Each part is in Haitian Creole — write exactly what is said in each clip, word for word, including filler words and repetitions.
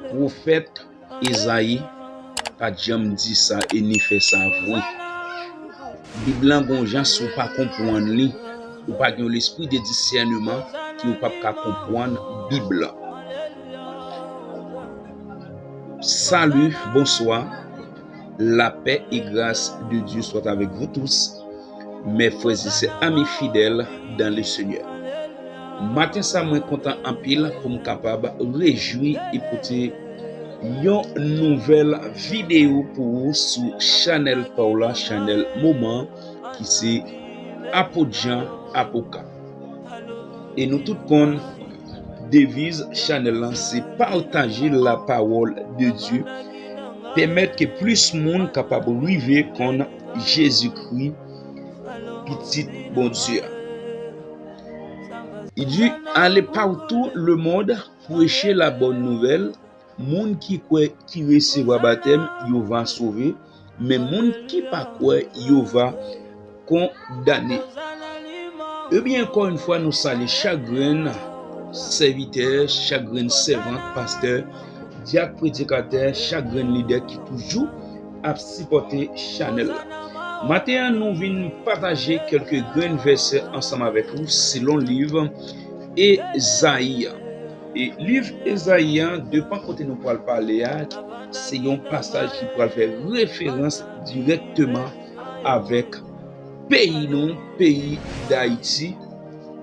Pwofèt Ezayi pa t janm di sa e ni fè sa vre. Bib lan gon jan si w pa konprann li, ou pa gen yon lespri de disèneman ki ou p ap ka konprann Bib lan. Salut, bonsoir. La paix et grâce de Dieu soit avec vous tous, mes frères et sœurs, amis fidèles dans le Seigneur. Maten sa, mwen kontan anpil pou m kapab rejwi e pote yon nouvèl videyo pou ou sou chanèl pa w la, chanèl moman, ki se Apot Jan Apoka. E nou tout konn deviz chanèl lan se pataje la parole de Dieu, pèmèt ke plis moun kapab rive konn Jezikri, Pitit Bondye a. Il dit, allez partout le monde, prêchez la bonne nouvelle. Moun ki kwè, ki resevwa batèm, yo va sove, men moun ki pa kwè, yo va kondane. Ebyen, ankò yon fwa, nou salye chak grenn sèvitè, chak grenn sèvant, pastè, dyak, predikatè, chak grenn lidè ki toujou ap sipòte chanèl la. Maten an, nou vin pataje kèlke grenn vèsè ansanm avèk ou selon liv Ezayi an. E liv Ezayi an, depan kote nou pral pale a, se yon pasaj ki pral fè referans dirèkteman avèk peyi nou, peyi Dayiti.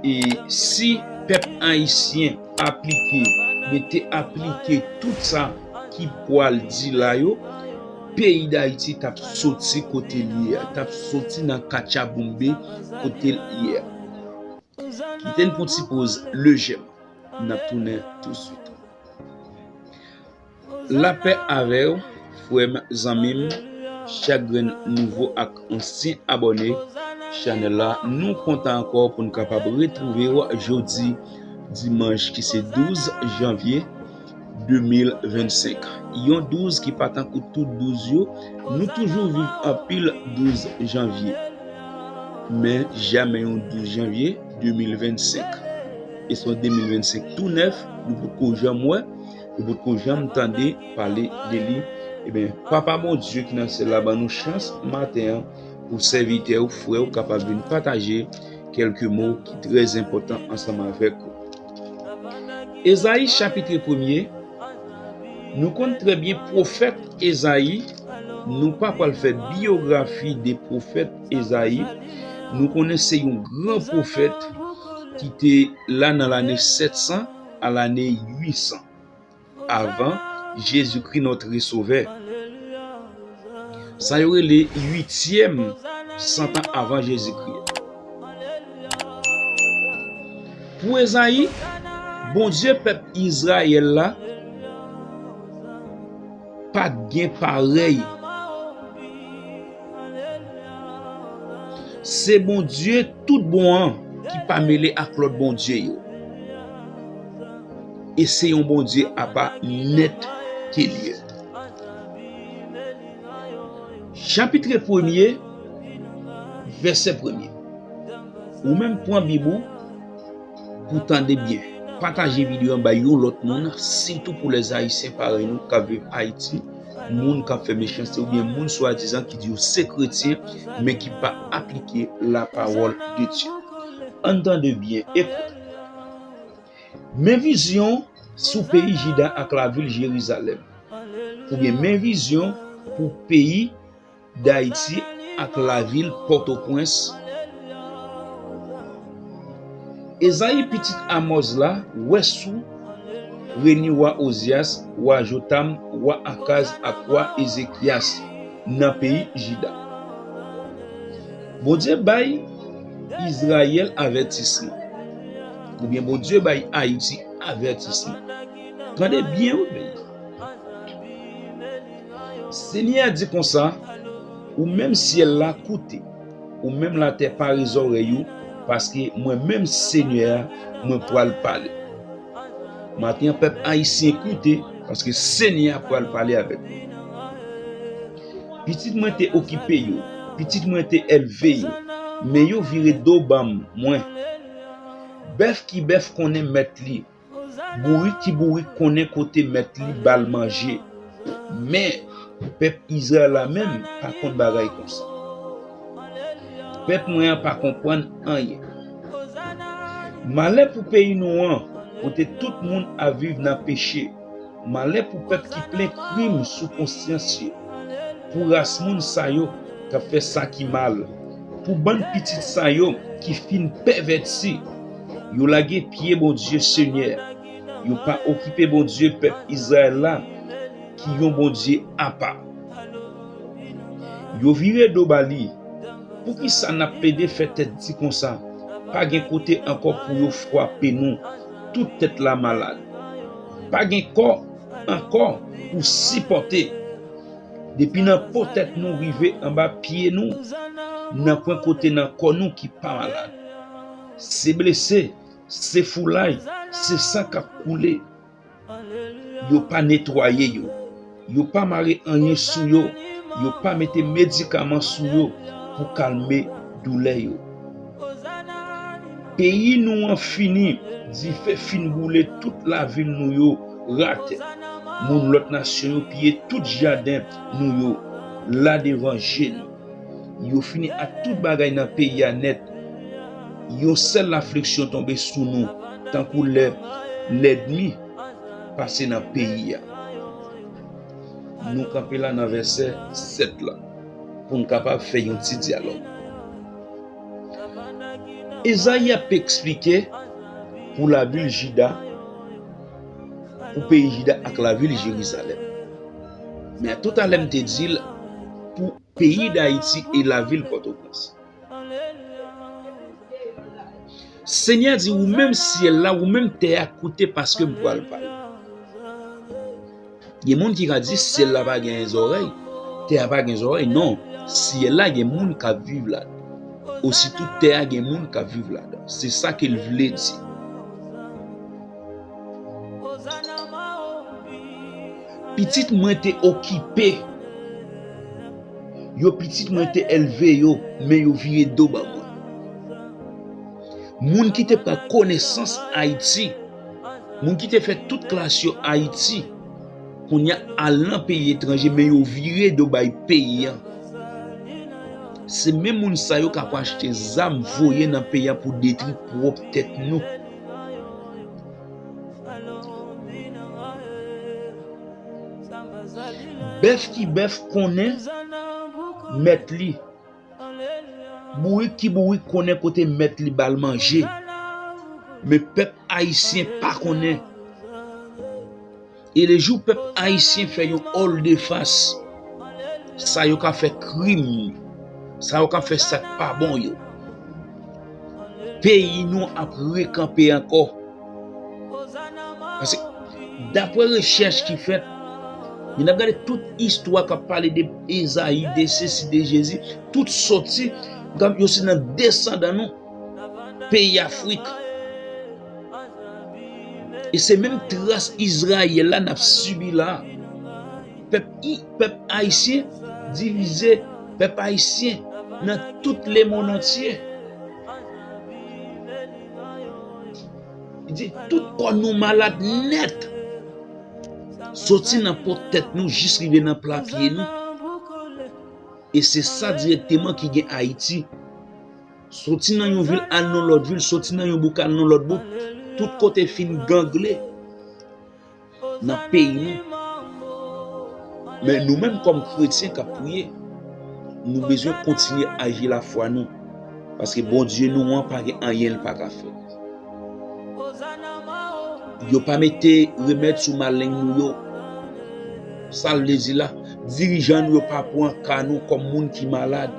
E si pèp ayisyen aplike, men te aplike tout sa ki pral di la yo, peyi Dayiti t ap soti kote l ye a, t ap soti nan katchaboumbe kote l ye a. Kite n pran ti poz lejè. N ap tounen tousuit. Lapè avè w, frè m, zanmi m, chak grenn nouvo ak ansyen abòne chanèl la. Nou kontan ankò pou n kapab retwouve w jodi dimanch ki se douz janvye de mil vennsenk. Yon douz ki pa tankou tout douz yo, nou toujou viv anpil douz janvye. Men jamè yon douz janvye de mil vennsenk. E se yon de mil vennsenk tou nèf, nou potko janm wè, nou potko janm tande pale de li. Ebyen, Papa Bondye ki nan syèl la ban nou chans maten an pou sèvitè w, frè w kapab vin pataje kèlke mo ki trè enpòtan ansanm avèk ou. Ezayi chapit premye, nou konn trè byen pwofèt Ezayi, nou pa pral fè biyografi de pwofèt Ezayi, nou konnen se yon gran pwofèt ki te la nan lane sèt san a lane uit san avan Jezikri, notre Sauveur. Sa yo rele uityèm san tan avan Jezikri. Pou Ezayi, Bondye pèp Izrayèl la pa t gen parèy. Se Bondye tout bon an ki pa mele ak lòt bondye yo. E se yon Bondye apa nèt ke l ye. Chapit premye, vèsè premye. Ou menm pran Bib ou pou tande byen. Pataje videyo an bay yon lòt moun, sitou pou lèzayisyen parèy nou k ap viv Ayiti, moun k ap fè mechanste oubyen moun swadizan ki di yo se kretyen, men ki pa aplike lapawòl de Dye. Ann tande byen, ekout. Men vizyon sou peyi Jida ak lavil Jerizalèm, oubyen men vizyon pou peyi Dayiti ak lavil Pòtoprens. Ezayi, pitit Amòz la, wè sou reni wa Ozyas, wa Jotam, wa Akaz ak wa Ezekyas nan peyi Jida. Bondye bay Izrayèl avètisman. Oubyen Bondye bay Ayiti avètisman. Tande byen, wi, peyi. Senyè a di konsa, ou menm syèl la, koute, ou menm latè, pare zòrèy ou, paske mwen menm Senyè a, mwen pral pale. Maten an, pèp ayisyen, koute, paske Senyè a pral pale avèk nou. Pitit mwen te okipe yo, pitit mwen te elve yo, men yo vire do ban mwen. Bèf ki bèf konnen mèt li, Bourik ki bourik konnen kote mèt li ba l manje. Men, pèp Izrayèl la menm pa konn bagay konsa. Pèp mwen an pa konprann anyen. Malè pou peyi nou an, kote tout moun ap viv nan peche. Malè pou pèp ki plen krim sou konsyans yo, pou ras moun sa yo k ap fè sa ki mal, pou bann pitit sa yo ki fin pèvèti. Yo lage pye Bondye, Senyè. Yo pa okipe Bondye pèp Izrayèl la, ki yon Bondye apa. Yo vire do ba li. Poukisa n ap plede fè tèt di konsa? Pa gen kote ankò pou yo frape nou. Tout tèt la malad. Pa gen kò ankò pou sipòte. Depi nan po tèt nou rive anba pye nou, nan pwen kote nan kò nou ki pa malad. Se blese, se foulay, se san k ap koule. Yo pa netwaye yo. Yo pa mare anyen sou yo. Yo pa mete medikaman sou yo pou kalme doulè yo. Peyi nou an fini, dife fin boule tout lavil nou yo, ratè. Moun lòt nasyon yo piye tout jaden nou yo, la devan je nou. Yo fini ak tout bagay nan peyi a nèt. Yon sèl afliksyon tonbe sou nou, tankou lè lènmi pase nan peyi a. Nou kanpe la nan vèsè sèt la, pou n kapab fè yon ti dyalòg. Ezayi ap eksplike pou lavil Jida, pou peyi Jida ak lavil Jerizalèm. Men toutalè m te di l pou peyi Dayiti e lavil Pòtoprens. Senyè di, ou menm syèl la, ou menm tè a, koute paske m pral pale. Gen moun ki ka di syèl la pa gen zòrèy, tè a pa gen zòrèy. Non, syèl la gen moun k ap viv ladan. Ositou tè a gen moun k ap viv ladan. Se sa ke l vle di. Pitit mwen te okipe yo, pitit mwen te elve yo, men yo vire do ban mwen. Moun ki te pran konesans Ayiti, moun ki te fè tout klas yo Ayiti, kounye a al nan peyi etranje, men yo vire do bay peyi an. Se menm moun sa yo k ap achte zam voye nan peyi an pou detwi pwòp tèt nou. Bèf ki bèf konnen mèt li. Bourik ki bourik konnen kote mèt li ba l manje. Men pèp ayisyen pa konnen. E lejou pèp ayisyen fè yon òl de fas, sa yo ka fè krim, sa yo ka fè sa k pa bon yo, peyi nou ap rekanpe ankò. Paske, daprè rechèch ki fèt, lè n ap gade tout istwa k ap pale de Ezayi, de sesi, de Jezi, tout soti, yo se nan desandan nou, peyi Afrik. E se menm tras Izrayèl la n ap sibi la. Pèp, pèp ayisyen divize, pèp ayisyen nan tout lemonn antye. Li di, tout kò nou malad nèt. Soti nan po tèt nou jis rive nan pla pye nou. E se sa dirèkteman ki gen Ayiti. Soti nan yon vil al nan lòt vil, soti nan yon bouk al nan lòt bouk, tout kote fin gangle nan peyi nou. Men nou menm kòm kretyen k ap priye, nou bezwen kontinye aji lafwa nou. Paske Bondye nou an pa gen anyen l pa ka fè. Yo pa mete remèd sou maleng nou yo. Sa l vle di la, dirijan nou yo pa pran ka nou kòm moun ki malad.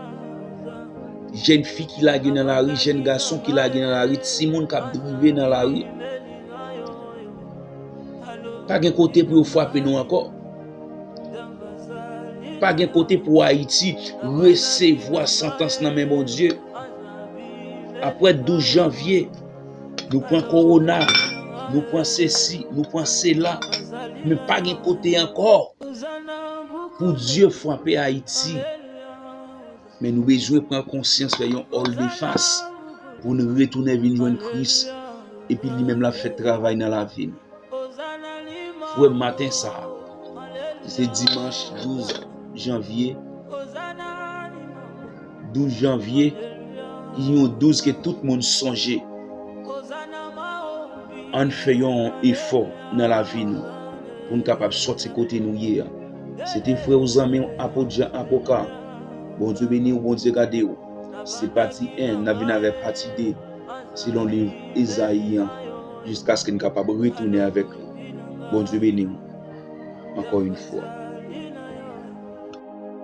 Jèn fi ki lage nan lari, jèn gason ki lage nan lari, timoun k ap drive nan lari. Pa gen kote pou yo frape nou ankò. Pa gen kote pou Ayiti resevwa santans nan men Bondye. Apre douz janvye, nou pran kowona, nou pran sesi, nou pran sela, men pa gen kote ankò pou Dye frape Ayiti. Men nou bezwen pran konsyans, fè yon òl de fas pou nou retounen vin jwenn Kris, epi li menm l ap fè travay nan lavi nou. Frè m, maten sa a, ki se dimanch douz janvye, douz janvye, yon douz ke tout moun sonje. Ann fè yon efò nan lavi nou pou n kapab sòti kote nou ye a. Se te frè w, zanmi w, Apot Jan Apoka. Bondye beni w, Bondye gade w. Se pati en, n ap vin avèk pati de, selon liv Ezayi an, jiskaske n kapab retounen avèk li. Bondye beni w ankò yon fwa.